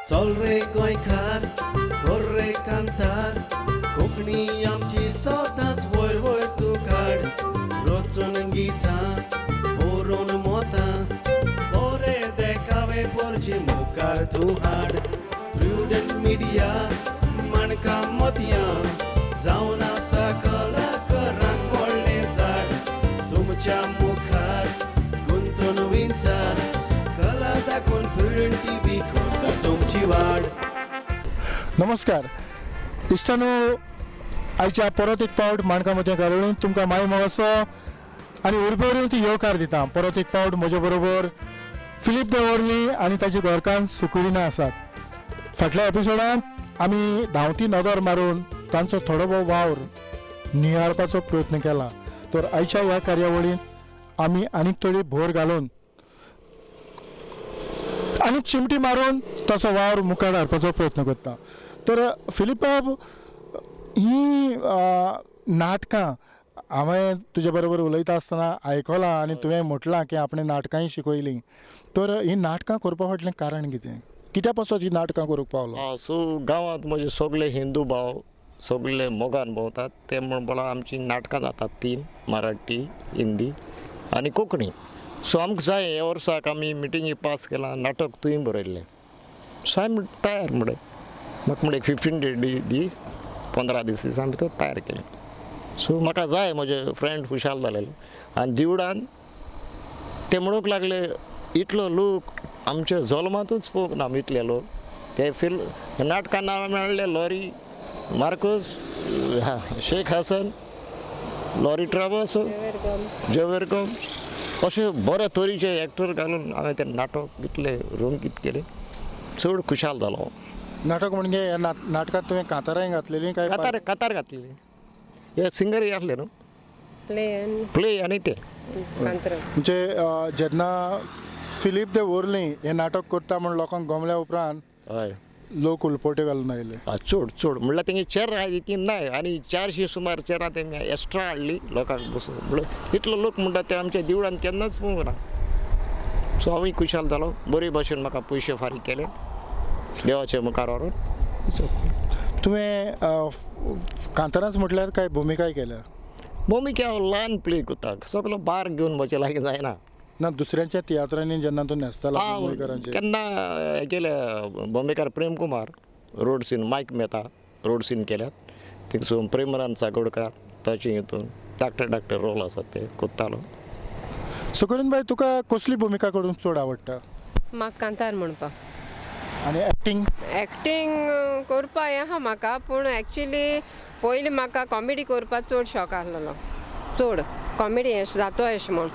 चल रे गोंयकार कर रे कांतार कोंकणी आमची सदांच वयर वयर तूं काड रचून गितां बरोवन मोतां बरे देखावे पोरचे मुखार तूं हाड प्रुडंट मिडिया माणकां मोतयां जावन आसा कलाकारांक व्हडलें झाड तुमच्या मुखार गुंतून विंचार कला दाखोवन प्रुडंट टीव्ही करता तुमची वाड. नमस्कार इश्टानो, आयच्या परत एक पावट माणकां मोतयां कार्यावळींत तुमकां माय मोगाचो आनी उर्बेवरून ती येवकार दिता. परत एक पावट म्हजे बरोबर फिलीप देवर्ली आनी ताचे घरकान्न सुकुरिना आसात. फाटल्या एपिसोडांत आमी धांवती नदर मारून तांचो थोडो भोव वावर नियाळपाचो प्रयत्न केला. तर आयच्या ह्या कार्यावळींत आमी आनीक थोडी भर घालून आनी चिमटी मारून ताचो वावर मुखार हाडपाचो प्रयत्न करता. तर फिलीप बाब, ही नाटकां हांवें तुजे बरोबर उलयता आसतना आयकलां आनी तुवें म्हटलां की आपणें नाटकांय शिकयलीं. तर हीं नाटकां करपा फाटलें कारण कितें? कित्या पासत हीं नाटकां करूंक पावलो? सो गांवांत म्हजे सगळे हिंदू भाव सगळे मोगान भोंवतात, ते म्हण पळय आमचीं नाटकां जातात तीन, मराठी, हिंदी आनी कोंकणी. सो आमकां जाय ह्या वर्साक आमी मिटिंगी पास केलां, नाटक तुवें बरयल्लें. सो हांवें तयार म्हणलें, म्हाका म्हणलें 15 दीस 15 दिसां भितर तयार केलें. सो म्हाका जाय म्हजे फ्रेंड खुशाल जालेले आनी दिवडान ते म्हणूंक लागले इतलो लोक आमच्या जल्मांतूच पळोवंक ना, इतले लोक ते फिल्म नाटकां नांवां मेळ्ळे Lorry Marcos, Sheikh Hasan, Lorry Travas, Xavier Gomes, अशे बरे तरेचे एक्टर घालून हांवें तें नाटक इतलें रंगीत केलें, चड खुशाल जालो. नाटक म्हणजे ह्या नाटकांत तुवें कांतारांय घातलेलीं काय? कांतार कांतार घातलेली, हे सिंगरय आसले न्हू, प्ले आनी ते म्हणजे जेन्ना फिलीप दे वोर्ली हें नाटक करता म्हूण लोकांक गमल्या उपरांत हय लोक उलपोटे घालून आयले. चड चड म्हणल्यार तेंगे चेर ती नाय आनी 400 सुमार चेरां तेमी एक्स्ट्रा हाडली लोकांक बसून. म्हणल्यार इतलो लोक म्हणटा ते आमच्या दिवळान केन्नाच पळोवंक ना. सो हांवूय खुशाल जालो, बरे भशेन म्हाका पयशे फारीक केले देवाचे मुखार व्हरून. तुवें कांतारांच म्हटल्यार काय भुमिकाय केल्या? भुमिका हांव ल्हान प्ले करता, सगलो बार घेवन म्हजे लागीं जायना. ना दुसऱ्यांच्या तियात्रांनी जेन्ना तूं न्हेसतालो गोंयकारांचे केन्ना हें केलें, बॉम्बेकार Prem Kumar road scene, Mike Mehta road scene केल्यात, थिंगसून प्रेमरान सागोडकार ताचे हितून धाकटे धाकटे रोल आसात ते कोत्तालो. सुकुरीन बाय, तुका कसली भुमिका करूंक चड आवडटा? म्हाका कांतार म्हणपाक. आनी एक्टींग? एक्टींग करपा हें आहा म्हाका, पूण एक्चुली पयलीं म्हाका कॉमेडी करपाक चड शौक आसलेलो, चड कॉमेडी अशें जातो अशें म्हूण.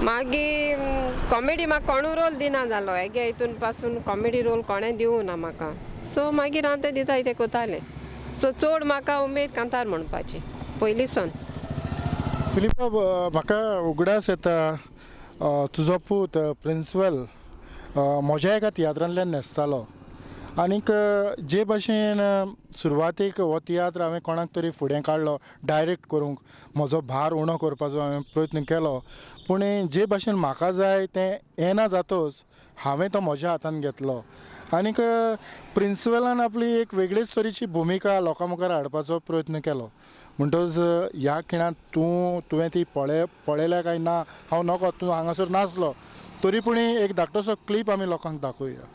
मागीर कॉमेडी म्हाका कोणू रोल दिना जालो, हेगे हितून पासून कॉमेडी रोल कोणें दिवूं ना म्हाका. सो मागीर हांव तें दिता तें कोतालें. सो चड म्हाका उमेद कांतार म्हणपाची पयलीं सावन. फिलीप, म्हाका उगडास येता तुजो पूत प्रिन्सिपल म्हज्या एका तियात्रांतल्यान न्हेसतालो आनीक जे भाशेन सुरवातेक हो तियात्र हांवें कोणाक तरी फुडें काडलो डायरेक्ट करूंक, म्हजो भार उणो करपाचो हांवें प्रयत्न केलो, पूण जे भाशेन म्हाका जाय तें येना जातच हांवें तो म्हज्या हातान घेतलो आनीक प्रिन्सिपलान आपली एक वेगळेच तरेची भुमिका लोकां मुखार हाडपाचो प्रयत्न केलो. म्हणटच ह्या खिणांत तुवें ती पळयल्या काय ना हांव नकळो, तूं हांगासर नासलो तरी पूण एक धाकटोसो क्लिप आमी लोकांक दाखोवया.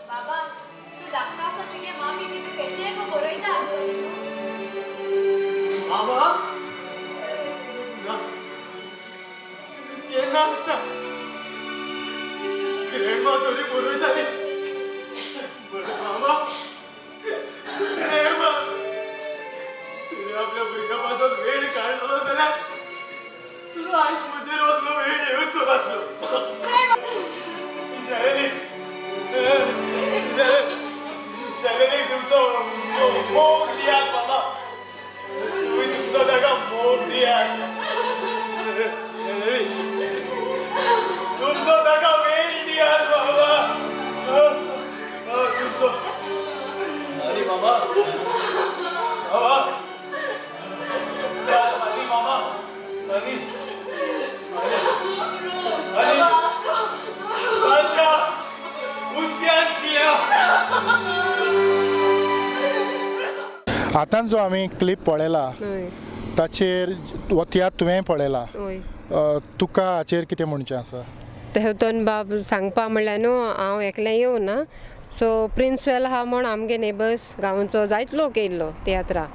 बाबा, तूं धाकटो आसा तुगे मामी बी तूं कशेंय बरयता आसतली न्हू. मामा ना, केन्नाच ना, ग्रँडमा तरी बरयताली, बट मामा तुमचो मोग दियात मामा, तुमी तुमचो ताका मोग दियात, तुमचो ताका वेळ दियात मामा, तुमचो. आनी मामा, मामा, आनी मामा, आनी आनी ताच्या हुस्क्याची. आतां जो आमी क्लिप पळयला ताचेर हो तियात्र तुवें पळयला, तुका हाचेर कितें म्हणचें आसा? तेवतोन बाब सांगपा म्हणल्यार न्हू हांव एकलें येवना, सो प्रिन्सवेल आहा म्हूण आमगे नेबर्स गांवचो जायत लोक येयल्लो तियात्रा,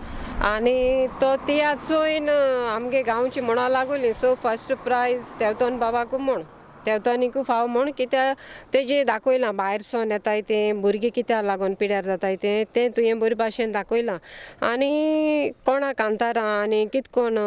आनी तो तियात्र चोयन आमगे गांवची म्हणा लागोली. सो फर्स्ट प्रायज तेवतोन बाबाकू म्हूण, तेवतोनीकू फाव म्हूण, कित्याक तेजें दाखयलां भायर सोन येताय तें भुरगीं कित्याक लागून पिड्यार जाताय तें तें तुवें बरे भाशेन दाखयलां. आनी कोणा कांतारां आनी कित कोण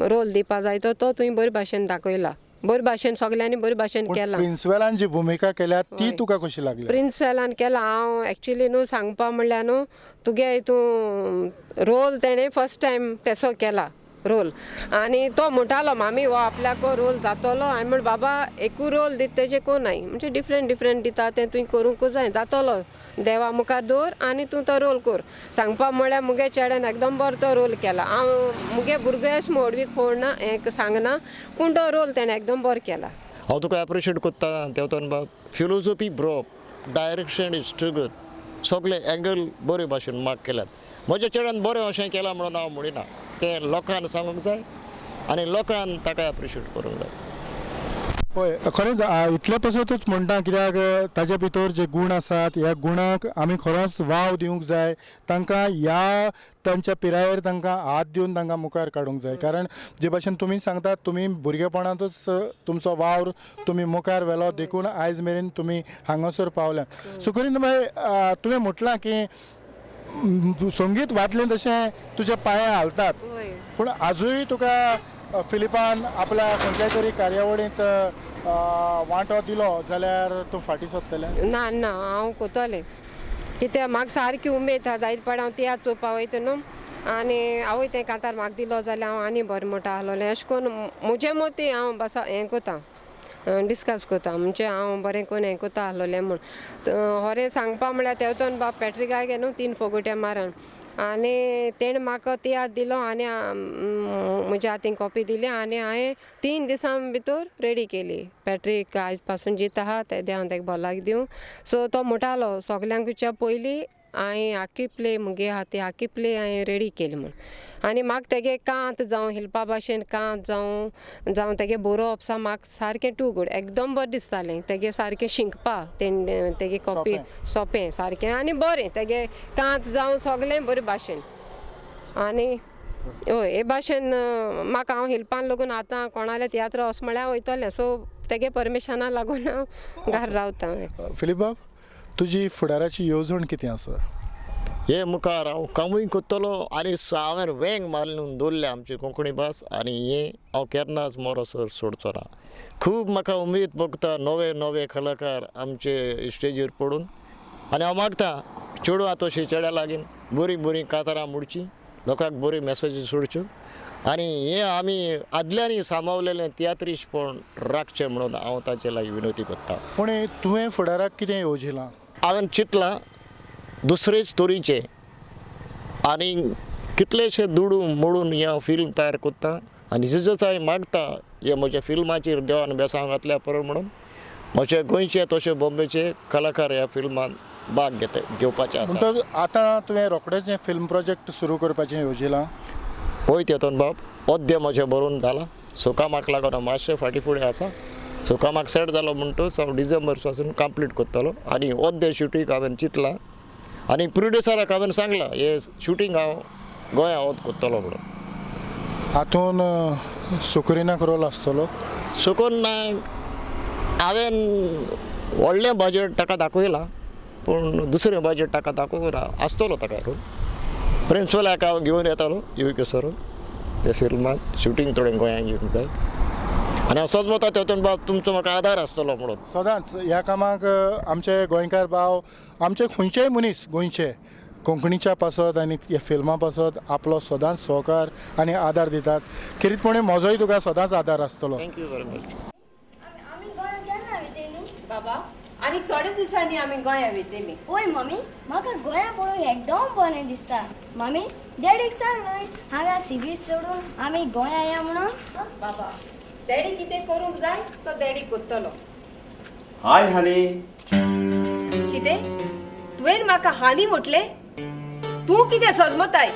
रोल दिवपा जाय तो तुवें बरे भाशेन दाखयला, बरे भाशेन सगल्यांनी बरे भाशेन केलां. प्रिन्सवेलान जी भुमिका केल्या ती तुका कशी लागली? प्रिन्सवेलान केला हांव एक्चुली न्हू सांगपा म्हणल्यार न्हू तुगे हितून रोल तेणें फर्स्ट टायम तेसो केला रोल, आनी तो म्हणटालो मामी हो आपल्याक रोल जातलो. हांवें म्हण बाबा एकू रोल दिता तेजें कोण नाय, म्हणजे डिफरंट डिफरंट दिता तें तुवें करूंक जाय, जातलो देवा मुखार दवर आनी तूं तो रोल कर. सांगपा म्हळ्यार मुगे चेड्यान एकदम बरो तो रोल केला. हांव मुगे भुरगे अशें मोडवीक फोडना हें सांगना, पूण तो रोल तेणें एकदम बरो केला. हांव तुका एप्रिशिएट करता तेवतोन बाब, फिलोसोफी ब्रोप, डायरेक्शन is too good, सगळे एंगल बरे भाशेन मार्क केल्यात. म्हज्या चेड्यान बरें अशें केलां म्हणून हांव म्हणिना, तें लोकांक सांगूंक जाय आनी लोकान ताका एप्रिशिएट करूंक जाय. हय खरेंच इतले पासतूच म्हणटा, कित्याक ताजे भितर जे गूण आसात ह्या गुणाक आमी खरोच वाव दिवंक जाय, तांकां ह्या तांच्या पिरायेर तांकां हात दिवन तांकां मुखार काडूंक जाय. कारण जे भाशेन तुमी सांगतात तुमी भुरगेपणांतूच तुमचो वावर तुमी मुखार व्हेलो, देखून आयज मेरेन तुमी हांगासर पावल्यात. सुकरीन बाय, तुवें म्हटलां की संगीत वाजलें तशें तुजे पांय हालतात, पूण आजूय तुका फिलिपान आपल्या खंयच्याय तरी कार्यावळींत वांटो दिलो जाल्यार तूं फाटीं सरतलें? ना ना, हांव कोतलें, कित्याक म्हाका सारकी उमेद आहा. जायत पाड हांव तियात्र चोवपा वयता न्हू, आनी आवय तें कांतार म्हाका दिलो जाल्यार हांव आनी बरें म्हणटा आसलोलें. अशें करून म्हजे मती हांव बसा हें कोता, डिस्कस कोता, म्हणजे हांव बरें करून हें कोता आसलोलें म्हूण. होरें सांगपा म्हळ्यार तेवतोन बाब पॅट्रिकाक न्हू 3 फोगोट्या मारून, आनी तेणें म्हाका तियात्र दिलो आनी म्हज्या हातीन कॉपी दिली आनी हांवें 3 दिसां भितर रेडी केली. पॅट्रीक आयज पासून जीत आहा तेद्या हांव ताका भलायक दिवं. सो तो म्हणटालो सगल्यांकच्या पयलीं हांवें आखी प्ले मुगे आहा ती आखी प्ले हांवें रेडी केली म्हूण. आनी म्हाका तेगे कांत जावं हिल्पा भाशेन कांत जावं जावं तेगे बरोवप सा म्हाका सारकें टू गूड एकदम बरें दिसतालें. तेगे सारकें शिंकपा तेगे कॉपी सोंपें सारकें आनी बरें तेगे कांत जावं सगलें बरे भाशेन. आनी हय हे भाशेन म्हाका हांव हिल्पान लागून आतां कोणाले तियात्र वच म्हळ्यार वयतलें, सो तेगे परमिशना लागून हांव घरा रावतां. फिलीप बाब, तुजी फुडाराची येवजण कितें आसा? हे मुखार हांव कामूय करतलो आनी हांवें वेंग मारून दवरल्या आमची कोंकणी भास, आनी हें हांव केन्नाच मरोसर सोडचो ना. खूब म्हाका उमेद भोगता नवे नवे कलाकार आमचे स्टेजीर पडून, आनी हांव मागता चेडवां तशीं चेड्या लागीं बरीं बरीं कातारां मोडचीं, लोकांक बऱ्यो मॅसेजी सोडच्यो, आनी हें आमी आदल्यांनी सांबावलेलें तियात्रिशपण राखचें म्हणून हांव ताचे लागीं विनवती करता. पूण तुवें फुडाराक कितें येवजिलां? हांवें चिंतलां दुसरेच तरेचें आनी कितलेशे दुडू मोडून हें हांव फिल्म तयार करता, आनी जिजस हांवें मागता हे म्हज्या फिल्माचेर देवान बेसांव घातल्या पुरो म्हणून म्हजे गोंयचे तशे बॉम्बेचे कलाकार ह्या फिल्मान भाग घेता घेवपाचे आसा. म्हणटकच आतां तुवें रोखडेंच हें फिल्म प्रोजेक्ट सुरू करपाचें येवजिलां? हय तेतोन बाब, अद्य म्हजें बरोवन जालां. सो कामाक लागून हांव मातशें फाटीं फुडें आसा. सो कामाक सेट जालो म्हणटकच हांव डिसेंबर पासून कंप्लीट करतलो, आनी अद्य शुटींग हांवें चिंतलां आनी प्रोड्युसराक हांवें सांगलां हें शुटींग हांव गोंया वत करतलो म्हणून. हातून सुकरिनाक रोल आसतलो? सुकून हांवें व्हडलें बजट ताका दाखयलां, पूण दुसरें बजट ताका दाखोवंक ना, आसतलो ताका रोल. प्रिन्सिपलाक हांव घेवन येतालो you सरून त्या फिल्मांत शुटींग थोडें गोंयांत घेवंक जाय, आनी हांव सजमता तेतून बाब तुमचो म्हाका आदार आसतलो म्हणून. सदांच ह्या कामाक आमचे गोंयकार भाव, आमचे खंयचेय मनीस गोंयचे कोंकणीच्या पासत आनी ह्या फिल्मा पासत आपलो सदांच सहकार आनी आदार दितात. खेरीतपणे म्हजोय तुका सदांच आदार आसतलो. Thank you very much. आमी गोंयांत केन्ना वयतली बाबा? आनी थोड्या दिसांनी आमी गोंया वयतली. ओय मम्मी, म्हाका गोंया पळोवंक एकदम बरें दिसता. मम्मी, डॅडीक सांग न्हय हांगा सिबीज सोडून आमी गोंया या म्हणून. बाबा, डॅडी कितें करूंक जाय तो डॅडी करतलो. हाय हानी. कितें तुवें म्हाका हानी म्हटलें? तूं कितें सजमताय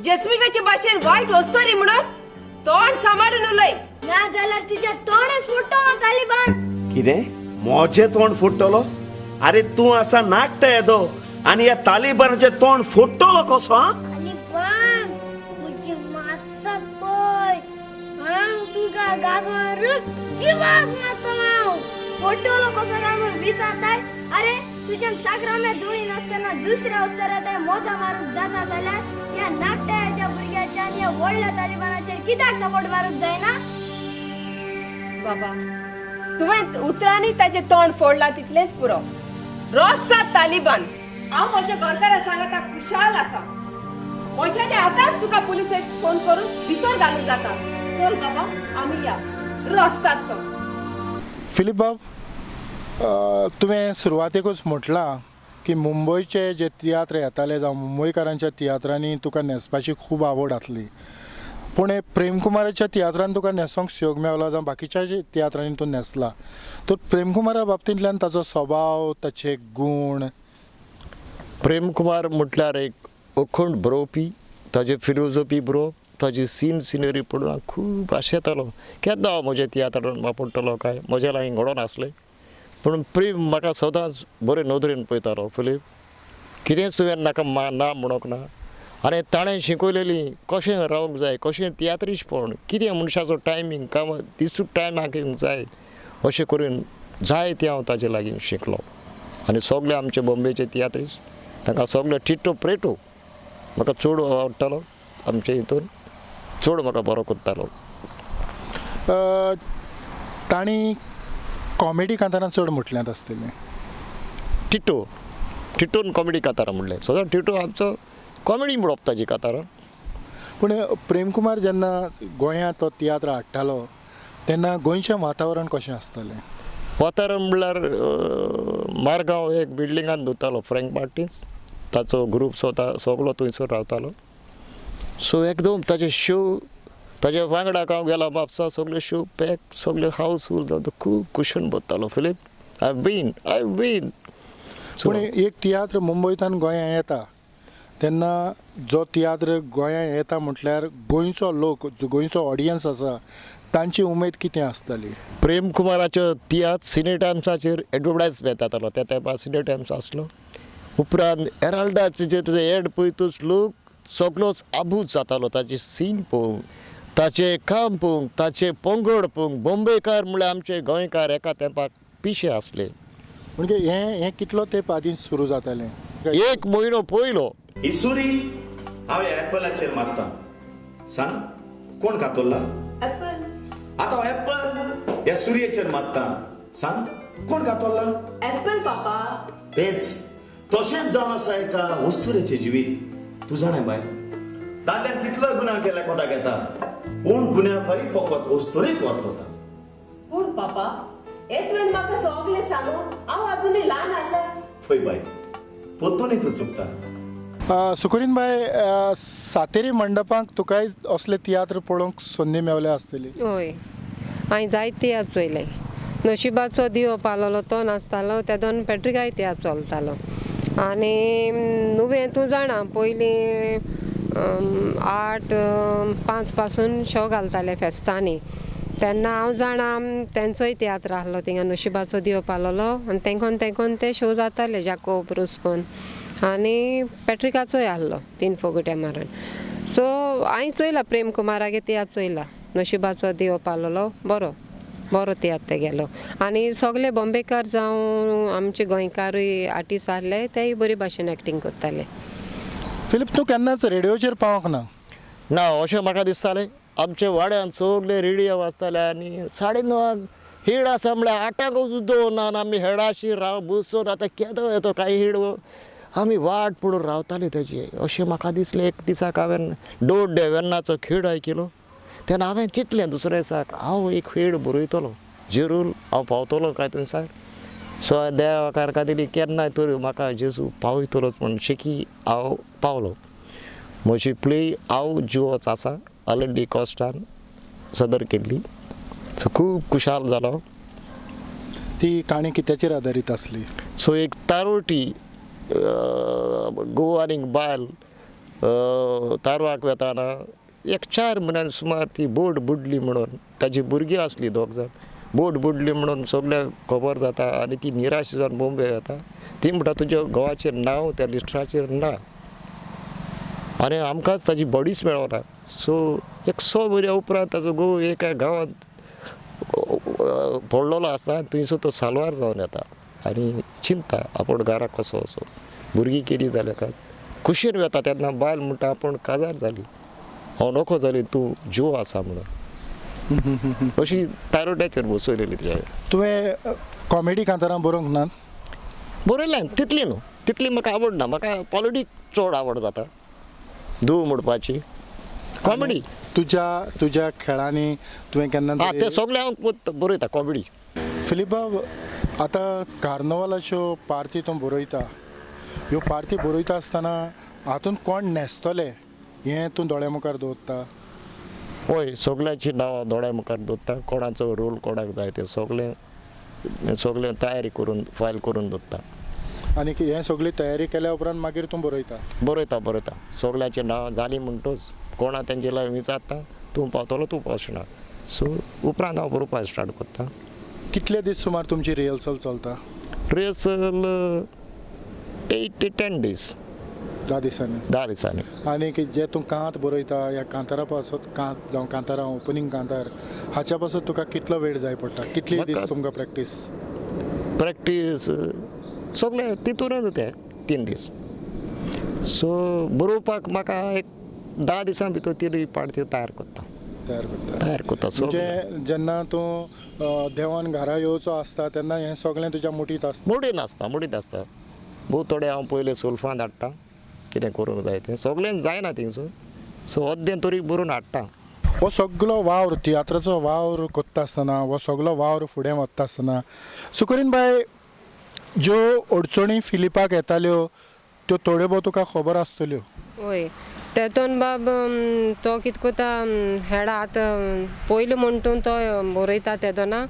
जेस्मिकाचे भाशेन वायट वस्तोरी म्हणून? तोंड सांबाळून उलय. ना जाल्यार तुजें तोंडच फोडटलो तालिबान. कितें म्हजें तोंड फोडटलो? आरे तूं आसा नाकटा येदो आनी ह्या तालिबानाचें तोंड फोडटलो कसो? तालिबान म्हजी मासाक पळय, हांव तुका गाजवान जिवाक मारतलो. हांव फोडटलो कसो काय म्हूण विचारताय? अरे तुज्या शाक्राम्या जुळी नासतना दुसऱ्या अवसरात मोजा मारूंक जाता जाल्यार ह्या नाकट्याच्या भुरग्याच्या आनी ह्या व्हडल्या तालिबानाचेर कित्याक सपोर्ट मारूंक जायना? बाबा, तुवें उतरांनी ताचें तोंड फोडलां तितलेंच पुरो. रोस्ता तालिबान. हांव म्हज्या घरकारा सांगता खुशाल आसा. म्हज्याने आतांच तुका पुलिसेक फोन करून भितर घालूंक जाता. चल बाबा, आमी या. रोस्तात तो. फिलीप बाब, तुवें सुरवातेकूच म्हटलां की मुंबयचे जे तियात्र येताले जावं मुंबयकारांच्या तियात्रांनी तुका न्हेसपाची खूब आवड आसली, पूण प्रेमकुमाराच्या तियात्रान तुका न्हेसोंक संयोग मेवला जावं बाकीच्या तियात्रांनी तूं न्हेसला, तर प्रेमकुमारा बाबतींतल्यान ताचो स्वभाव, ताचे गूण? प्रेमकुमार म्हटल्यार एक अखंड बरोवपी, ताजे फिलोजोफी बरोवप, ताजी सीन सिनरी पळोवन हांव खूब आशेतालो केन्ना हांव म्हज्या तियात्रान वापरतलो काय म्हज्या लागीं घडोन आसलें. पूण प्रेम म्हाका सदांच बरे नदरेन पळयतालो. फिलीप, कितेंच तुवें नाका ना म्हणूंक ना. आनी ताणें शिकयलेली कशें रावंक जाय, कशें तियात्रिशपण, कितें मनशाचो टायमींग, काम दिसूक टायमाक येवंक जाय, अशें करून जाय तें हांव ताजे लागीं शिकलो. आनी सगळे आमचे बॉम्बेचे तियात्रिस्ट तांकां सगळे टिटो प्रेटो म्हाका चड आवडटालो. आमचे हितून चड म्हाका बरो करतालो. तांणी कॉमेडी कांतारां चड म्हटल्यांत आसतलीं. टिटो, टिटोन कॉमेडी कांतारां म्हणलें. सदां टिटो आमचो कॉमेडी म्हणप ताजी कांतारां. पूण प्रेमकुमार जेन्ना गोंयांत तो तियात्र हाडटालो तेन्ना गोंयचें वातावरण कशें आसतालें? वातावरण म्हणल्यार मारगांव एक बिल्डिंगान दवरतालो फ्रँक मार्टिन्स, ताचो ग्रूप स्वता सगलो थंयसर रावतालो. सो एकदम ताचे शो, ताजे वांगडा हांव गेला म्हापसा, सगळे शो पॅक, सगळे हावसफूल जाता, खूब कुशन बसतालो. Philip, I win, I win. पूण एक तियात्र मुंबयतान गोंयांत येता तेन्ना जो तियात्र गोंयांत येता म्हटल्यार गोंयचो लोक, जो गोंयचो ऑडियन्स आसा तांची उमेद कितें आसताली? प्रेमकुमाराचो तियात्र सिने टायम्साचेर एडवर्टायज येतालो. त्या तेंपार सिने टायम्स आसलो. उपरांत हेराल्डाचेर तुजो एड पळयतूच लोक सगळोच आबूज जातालो. ताची सीन पळोवंक, ताचें काम पळोवंक, ताचें पंगड पळोवंक. बॉम्बेकार म्हणल्यार आमचे गोंयकार एका तेंपाक पिशे आसले. म्हणजे हें हें कितलो तेंप आदीं सुरू जातालें? एक म्हयनो पयलो. ही सुरी हांव ह्या एप्पलाचेर मारता. सांग कोण कातोल्ला? एप्पल. आतां हांव एप्पल ह्या सुरयेचेर मारता. सांग कोण कातोल्ला? एप्पल पापा. तेच तशेंच जावन आसा एका वस्तुरेचें जिवीत. तूं जाणा बाय, दादल्यान कितलो गुन्यांव केल्या कोताक येता, पूण गुन्यांवकारी फकत वस्तुरेक व्हरता. पूण पापा, हे तुवें म्हाका सगळें सांगू, हांव अजुनूय ल्हान आसा. पळय बाय, पोत्तूनय तूं चुकता. सुकुरीन बाय, सातेरी मंडपांक तुकाय असले तियात्र पळोवंक संदी मेवल्या आसतली? हय, हांवें जायते तियात्र चोयले. नशिबाचो दिवो पालोलो तो नासतालो, त्या दोन पेट्रिकाय तियात्र चलतालो. आनी नुवें तूं जाणा, पयलीं 8-5 पासून शो घालताले फेस्तांनी. तेन्ना हांव जाणा तेंचोय तियात्र आहलो थिंगा, नशिबाचो दिवो पालोलो. आनी तेंकोन तेंकोन ते शो जाताले, जाकोब रुस्पोन आनी पेट्रिकाचोय आहलो 3 फोगोट्या मारून. सो हांवें चोयला प्रेम कुमारागे तियात्र चोयला, नशिबाचो दिवो पालोलो, बरो बरो तियात्र तेगेलो. आनी सगळे बॉम्बेकार जावं आमचे गोंयकारूय आर्टिस्ट आहले तेय बरे भाशेन एक्टींग करताले. फिलीप, तूं केन्नाच रेडियोचेर पावंक ना? ना, अशें म्हाका दिसतालें. आमच्या वाड्यान सगळे रेडियो वाजताले आनी 9:30 हेड आसा म्हळ्यार 8 सुद्दां ना. आमी हेडाशी राव बसून आतां केदो येतो काय हेड आमी वाट पळोवन रावताले तेजी. अशें म्हाका दिसलें एक दिसाक हांवें डोड डेवेन्नाचो खेळ आयकिलो तेन्ना हांवें चिंतलें दुसऱ्या दिसाक हांव एक खेळ बरयतलो जेरूल हांव पावतलो काय थंयसर. सो देवा कारका दिली केन्नाय तर म्हाका जेजू पावयतलोच म्हूण शेकी हांव पावलो. म्हजी प्ले हांव जिवोच आसा अलन डी कॉस्टान सदर केल्ली. सो खूब खुशाल जालो. ती काणी कित्याचेर आदारीत आसली? सो एक तारोटी घोव आनी बायल तारवाक वेताना एक 4 म्हयन्यान सुमार ती बोट बुडली म्हणून ताजी भुरगीं आसली दोग जाण बोट बुडली म्हणून सगळ्यांक खबर जाता आनी ती निराश जावन बोम्बे वता. ती म्हणटा तुज्या घोवाचेर नांव त्या लिस्टाचेर ना आनी आमकांच ताजी बॉडीच मेळना. सो एक 6 म्हयन्या उपरांत ताजो घोव एका गांवांत पडलेलो आसा थंयसर तो साल्वार जावन येता आनी चिंता आपूण घरा कसो वचो भुरगीं केदी जाल्या काय खुशयेन वता तेन्ना बायल म्हणटा आपूण काजार जाली हांव नको जाली तूं जीव आसा म्हणून अशी तारोट्याचेर बसयलेली तिच्या. तुवें कॉमेडी कांतारां बरोवंक ना? बरयल्या तितली न्हू तितली म्हाका आवडना. म्हाका पॉलिटीक चड आवड जाता धूव म्हणपाची कॉमेडी. तुज्या तुज्या खेळांनी तुवें केन्ना ते सगळे हांव बरयता कॉमेडी. फिलीप बाब आतां कार्नवालाच्यो पार्ती तूं बरयता ह्यो पार्ती बरयता आसतना हातूंत कोण न्हेसतले हें तूं दोळ्या मुखार दवरता? हय सगळ्यांची नांवां दोळ्या मुखार दवरता. कोणाचो रोल कोणाक जाय तें सगळें सगळें तयारी करून फायल करून दवरता. आनी हें सगळी तयारी केल्या उपरांत मागीर तूं बरयता? बरयता बरयता सगळ्यांची नांवां जालीं म्हणटूच कोणा तेंचे लागीं विचारता तूं पावतलो तूं पावचना. सो उपरांत हांव बरोवपाक स्टार्ट करता. कितले दीस सुमार तुमची रिहर्सल चलता? Rehearsal 8 to 10 days. 10 दिसांनी? 10 दिसांनी. आनी जे तूं कांत बरयता ह्या कांतारा पासत कांत जावं कांतारां ओपनींग कांतार हाच्या पासत तुका कितलो वेळ जाय पडटा? कितले दीस तुमकां प्रॅक्टीस? प्रॅक्टीस सगळें तितूनच तें 3 दीस. सो बरोवपाक म्हाका एक 10 दिसां भितर ती पार्टी तयार करता. तयार करता तयार करता. म्हणजे जेन्ना तूं देवान घरा येवचो आसता तेन्ना हें सगळें तुज्या मुठींत आसता? मुठीन आसता मुठींत आसता. भोव थोडे हांव पयलें सोल्फान हाडटा कितें करूंक जाय तें सगळें जायना थिंगसून. सो अद्दें तरी बरोवन हाडटा. हो सगळो वावर तियात्राचो वावर करता आसतना हो सगळो वावर फुडें वता आसतना सुकरीन बाय ज्यो अडचणी फिलिपाक येताल्यो त्यो थोड्यो भोव तुका खबर आसतल्यो? हय तेतून बाब तो कितें करता हेडा आतां पयलीं म्हणटून तो बरयता तेदोना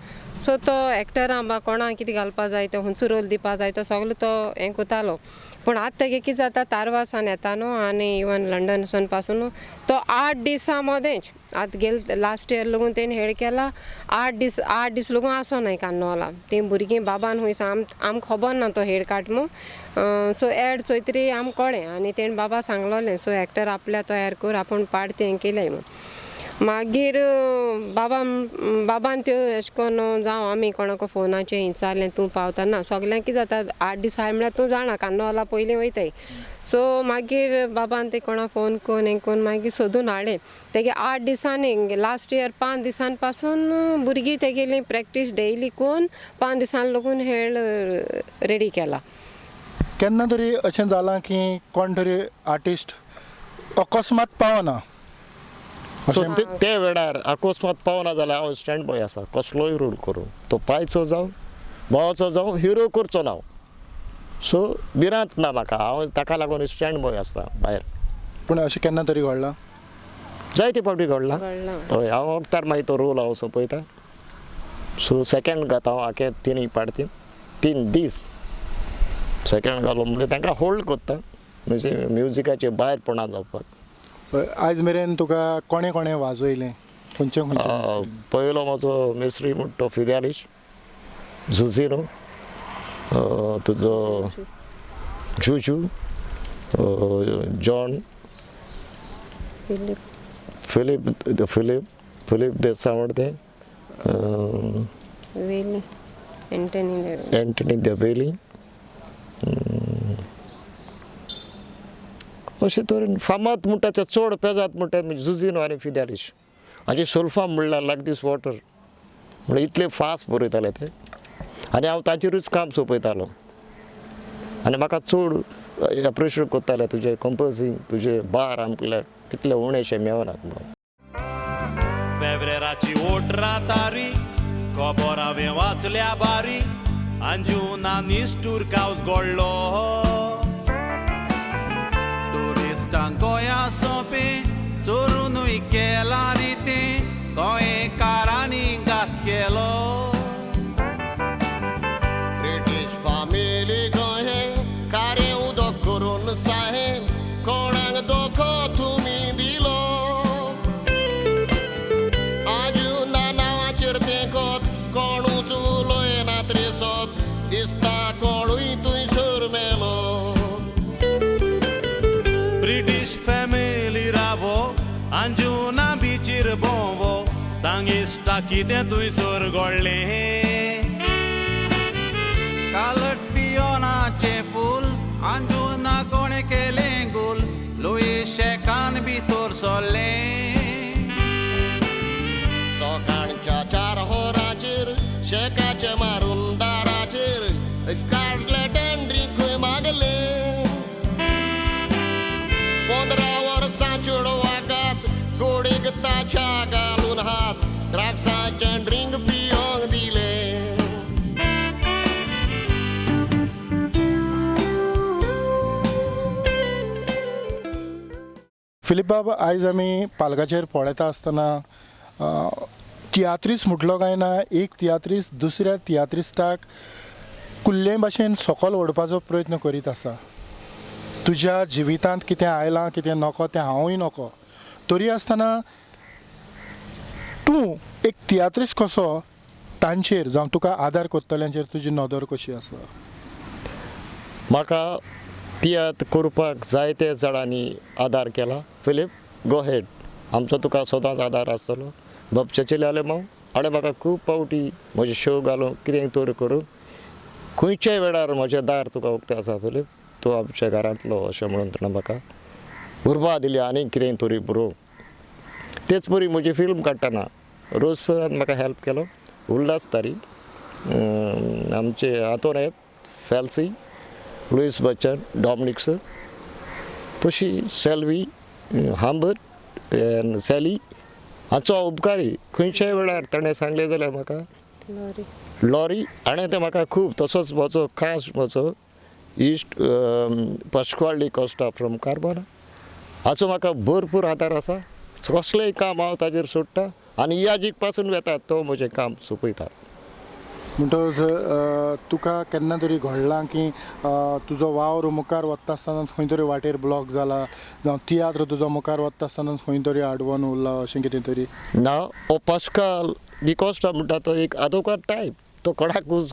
सो तो एक्टरां बा कोणाक कितें घालपा जाय तो खंयचो रोल दिवपा जाय तो सगलो तो हें करतालो. पूण आतां तेगे कितें जाता तारवासान येता न्हू आनी इवन लंडनसून पासून तो 8 दिसां मदेंच आतां गेल लास्ट इयर लागून तेणी हेड केला 8 दीस 8 दीस लागून आसोनाय कार्नवाला तीं भुरगीं बाबान खंय आमकां खबर ना तो हेड काट म्हूण. सो एड चोयतरी आमकां कळ्ळें आनी तेणें बाबा सांगलोलें सो एक्टर आपल्या तयार कर आपूण पार्ट तें केलें म्हूण. मागीर बाबा बाबान त्यो एशें करून जावं आमी कोणाक फोनाचेर विचारलें तूं पावता ना सगळ्यांक कितें जाता 8 दीस आसा म्हळ्यार तूं जाणा कार्नवाला पयलीं वयताय. सो मागीर बाबान ते कोणा फोन करून हें करून मागीर सोदून हाडलें तेगे 8 दिसांनी लास्ट इयर 5 दिसां पासून भुरगीं तेगेली प्रॅक्टीस डेली करून 5 दिसां लागून हेळ रेडी केला. केन्ना तरी अशें जालां की कोण तरी आर्टिस्ट अकस्मात पावना? सो ते वेळार अकस्मात पावना जाल्यार हांव स्टँड बॉय आसा कसलोय रोल करूं तो पायचो जावं भावाचो जावं हिरो करचो ना हांव. सो भिरांत ना म्हाका हांव ताका लागून स्टँड बॉय आसता भायर. पूण अशें केन्ना तरी घडलां? जायते फावटी घडलां. हय हांव वखदार मागीर तो रोल हांव सोंपयता. सो सेकेंड गाता हांव आखे 3 पार्टी 3 दीस सेकेंड घालो म्हणजे तांकां होल्ड करता म्हणजे म्युजिकाचे भायर पणा जावपाक. आयज मेरेन तुका कोणें कोणें वाजयलें खंयचे खंयचे? पयलो म्हजो मिस्त्री म्हणटा तो फिद्यालिश झुझिनो तुजो जुजू जॉन फिलीप फिलीप फिलीप देसा म्हणटा तें एंटनी देवेली अशे तरेन फामाद म्हणटा ते चड पेजाद म्हणटा जुझिनो आनी फिद्यालिश हाचे सोल्फा म्हणल्यार लायक दीस वॉटर म्हणल्यार इतले फास्ट बरयताले ते आनी हांव ताचेरूच काम सोंपयतालो. आनी म्हाका चड एप्रिशिएट करताले तुजें कंपोजींग, तुजे बार आमकां तितले उणेशे मेळनात म्हणून. फेब्रेराची 18 तारीख खबर हांवें वाचल्या बारी, अंजुना निश्ठूर कावस घडलो. टुरिस्टांक गोंया सोंपें चोरुनूय केलां रे तें, गोंयकारांनी घात केलो. ब्रिटीश फामिली गोंय कारें उदक करून साहेब, कोणाक धोको तुमी दिलो. आजुना नांवाचेर तें कोत, कोणूच उलयनात रे सोत, दिसता कोणूय थंयसर मेलो. ब्रिटीश फॅमिली रावो अंजुना बिचीर भोंवो, सांग इश्टा कितें थंयसर घडलें. स्कारलेट पियोनाचें फूल अंजुना कोणें केलें गुल, लुईस शेकान भितर सरलें. सकाळच्या 4 वरांचेर शेकाचें मारून दाराचेर स्कारलेट एंड्रीकूय मागलें. 15 वर्सां चेडवाकात कोडीक ताच्या घालून हात, द्राक्षाचें ड्रिंक पियोंक दिलें. फिलीप बाब, आयज आमी पालकाचेर पळयता आसतना तियात्रीस म्हटलो काय ना, एक तियात्रीस दुसऱ्या तियात्रिस्ताक कुल्ले भाशेन सकयल ओडपाचो प्रयत्न करीत आसा. तुज्या जिवितांत कितें आयलां कितें नको तें हांवूय नको, तरी आसतना तूं एक तियात्रीस कसो तांचेर जावं तुका आदार करतल्यांचेर तुजी नदर कशी आसा? म्हाका तियात्र करपाक जायते जाणांनी आदार केला. फिलीप, गो हेड, आमचो तुका सदांच आदार आसतलो. बाब चेचेले आलेमांव हाणें म्हाका खूब फावटी म्हजे शो घालूंक कितें तर करूंक खंयच्याय वेळार म्हजें दार तुका उक्तें आसा फिलीप, तूं आमच्या घरांतलो अशें म्हणून ताणें म्हाका उर्बा दिली आनी कितें तरी बरोवंक. तेच परी म्हजी फिल्म काडटना रोजफरान म्हाका हेल्प केलो. उल्हास तारी, आमचे आंतोनेत फेल्सी, लुईस बच्चन, डॉमनिक सर, तशी सेल्वी हांबर एन सॅली हाचो हांव उपकारी. खंयच्याय वेळार ताणें सांगलें जाल्यार म्हाका लॉरी हाणें तें म्हाका खूब. तसोच म्हजो खास म्हजो इश्ट पास्क्वाल डिकोस्टा फ्रॉम कार्बोना हाचो म्हाका भरपूर आदार आसा. कसलेंय काम हांव ताजेर सोडटा आनी याजीक पासून वेता, तो म्हजें काम सोंपयता. म्हणटकच तुका केन्ना तरी घडलां की तुजो वावर मुखार वता आसतना खंय तरी वाटेर ब्लॉक जाला, जावं तियात्र तुजो मुखार वता आसतना खंय तरी आडवोन उरला अशें कितें तरी? ना, हो पास्काल डिकोस्टा म्हणटा तो एक आदोकार टायप, तो कोणाकूच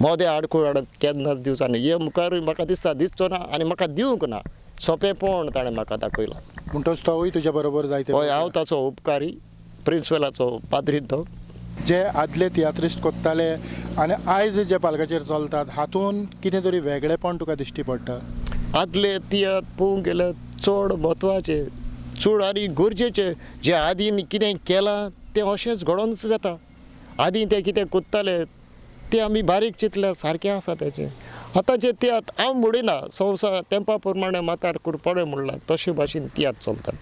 मोदें आडखळ हाडत केन्नाच दिवचो ना. हे मुखारूय म्हाका दिसता दिसचो ना आनी म्हाका दिवंक ना, सोंपेपण ताणें म्हाका दाखयलां. म्हणटकच तोवूय तुज्या बरोबर जायते. हय, हांव ताचो उपकारी, प्रिंसिपलाचो पाद्रीन तो. जे आदले तियात्रिस्ट कोत्ताले आनी आयज जे पालकाचेर चलतात हातून कितें तरी वेगळेपण तुका दिश्टी पडटा? आदले तियात्र पळोवंक गेल्यार चड म्हत्वाचे, चड आनी गरजेचे. जे आदीं कितें केलां तें अशेंच घडोवनच वता. आदीं ते कितें कोत्ताले तें आमी बारीक चिंतल्यार सारकें आसा तेचें. आतांचे तियात्र हांव म्हणिना संवसार तेंपा प्रमाणे मातार कुरपणें म्हणलां तशे भाशेन तियात्र चलतात.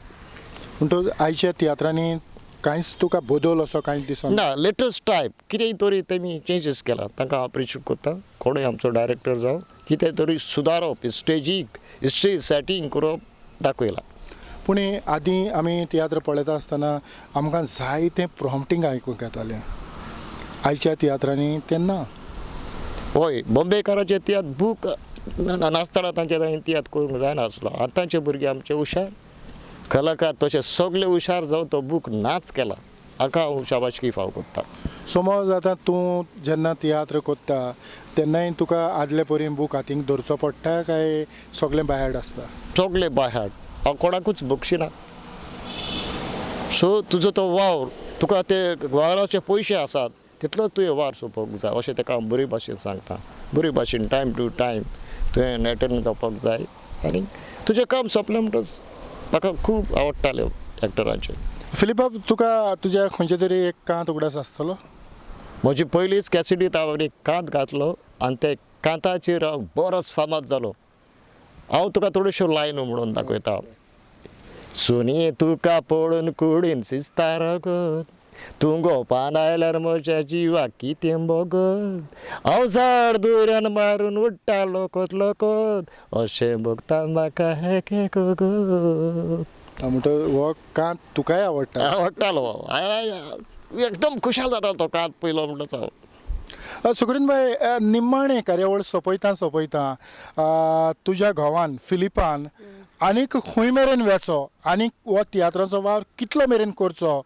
म्हणटकच आयच्या तियात्रांनी कांयच तुका बदल असो कांयच दिसना? ना, लेटस्ट टायप कितेंय तरी तेमी चेंजीस केला, तांकां हांव अप्रिशिएट करता. कोणूय आमचो डायरेक्टर जावं कितें तरी सुदारप, स्टेजीक स्टेज सेटींग करप दाखयलां. पूण आदीं आमी तियात्र पळयता आसतना आमकां जायतें प्रॉम्प्टींग आयकूंक येतालें, आयच्या तियात्रांनी तें ना. हय, बॉम्बेकाराचे तियात्र बूक नासतना तांचे तांणी तियात्र करूंक जायनासलो. आतांचे भुरगे आमचे हुशार कलाकार, तशे सगळे हुशार जावन तो बूक नाच केला, हाका हांव शाबासकी फाव कोत्ता. समज आतां तूं जेन्ना तियात्र कोत्ता तेन्नाय तुका आदले परी बूक हातीक धरचो पडटा काय सगळें बाय हार्ट आसता? सगळें बाय हार्ट, हांव कोणाकूच बक्षिना. सो तुजो तो वावर, तुका ते वावराचे पयशे आसात तितलोच तुवें वावर सोंपोवंक जाय अशें ताका हांव बरे भाशेन सांगता. बरे भाशेन टायम टू टायम तुवें एटेंड जावपाक जाय आनी तुजें काम सोंपलें म्हणटच म्हाका खूब आवडटालें एक्टरांचें. फिलीप बाब, तुका तुज्या खंयचे तरी एक कांत उगडास आसतलो? म्हजी पयलीच कॅसिटींत हांव एक कांत घातलो आनी ते कांताचेर हांव बरोच फामाद जालो. हांव तुका थोड्योश्यो लायनो म्हणून दाखयता. सुनी तुका पळोवन कुडीन शिजता रगत, तूं गोपान आयल्यार म्हज्या जिवाक कितें भोगत, हांव झाड दुऱ्यान मारून उडटा लोकोत लोकोत, अशें भोगता म्हाका हें गत. म्हणटो हो कांत तुकाय आवडटा? आवडटालो, एकदम खुशाल जातालो तो कांत पयलो म्हणटच हांव. सुकरीन भाई, निमाणें कार्यावळ सोंपयता सोंपयता तुज्या घोवान फिलिपान आनीक खंय मेरेन वेचो आनीक हो तियात्राचो वावर कितलो मेरेन करचो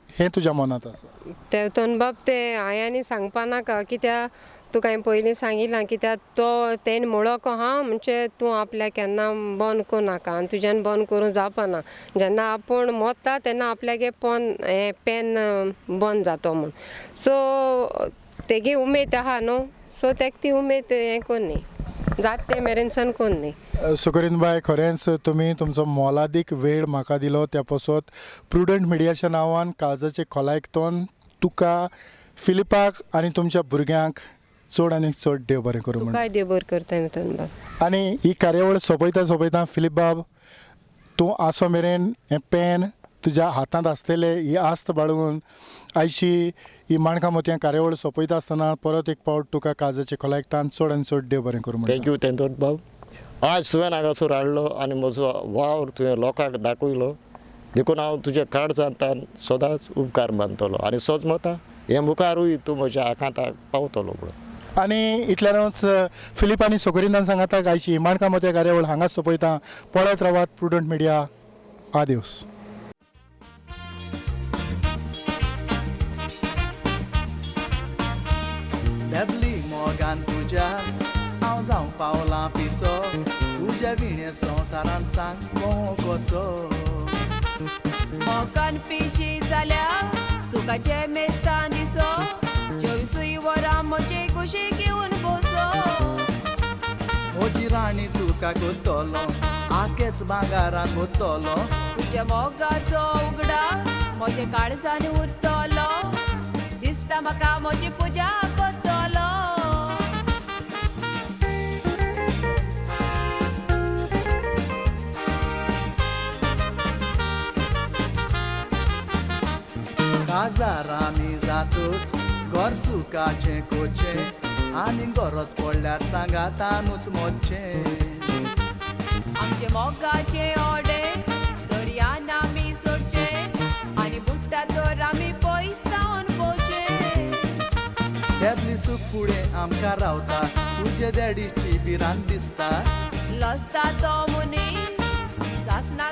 हें तुज्या मनांत आसा? तेवतन बाब तें हांवें सांगपा नाका, कित्याक तुका हांवें पयलीं सांगिलां, कित्याक तो तेणें म्हणलो आहा म्हणजे तूं आपल्याक केन्ना बंद करूं नाका आनी तुज्यान बंद करूंक जावपाना, जेन्ना आपूण मोत्ता तेन्ना आपल्यागे पोन हें पेन बंद जातो म्हूण. सो तेगे उमेद आहा न्हू, सो तेका ती उमेद हें कोन्नी जात ते मेरेनसान कोन्नी. सुकरीन बाय, खरेंच तुमी तुमचो मोलादीक वेळ म्हाका दिलो त्या पासत प्रुडंट मिडियाच्या नांवान काळजाचे खोलायक तोन तुका, फिलिपाक आनी तुमच्या भुरग्यांक चड आनी चड देव बरें करूं. तुकाय देव बरें करता मितनबाब. आनी ही कार्यावळ सोंपयता सोंपयता फिलीप बाब, तूं आसो मेरेन हें पेन तुज्या हातांत आसतलें ही आस्त बाळगून आयची ही माणकां मोतयां कार्यावळ सोंपयता आसतना परत एक पावट तुका काळजाचे खोलायक तान चड आनी चड देव बरें करूं. Thank you तेंतोर बाब. आज तुवें हांगासर हाडलो आनी म्हजो वावर तुवें लोकांक दाखयलो, देखून हांव तुज्या काळजांत सदांच उपकार मानतलो आनी सोच मता हे मुखारूय तूं म्हज्या आकांताक पावतलो म्हणून. आनी इतल्यानूच फिलीप आनी सोकरीनान सांगाता आयची माणकां मोतयां कार्यावळ हांगाच सोंपयता. पळयत रावात प्रुडंट मिडिया. आदिवस. डबली मोगान तुज्या हांव जावं पावलां पिसो, तुज्या विणे संवसारान सांग कसो. मोगान पिशी जाल्या सुखाचे मेस्तान दिसो, चोवीसूय वरां म्हजे कुशी घेवन बसो. म्हजी राणी तुका कोत्तलो, आकेच भांगारान कोत्तलो, तुज्या मोगाचो उगडा म्हज्या काळजान उरतलो, दिसता म्हाका म्हजी पुजा करतलो. काजार आमी जातूच घर सुखाचें कोचें, आनी गरज पडल्यार सांगातानूच मोचें. आमचे मोगाचे ओडे दर्यान आमी सोडचें आनी बुडटा तर आमी पयस जावन पोवचें. तेदली सूख फुडें आमकां रावता, तुजे डॅडीची भिरांत दिसता. लजता तो मुनी सासना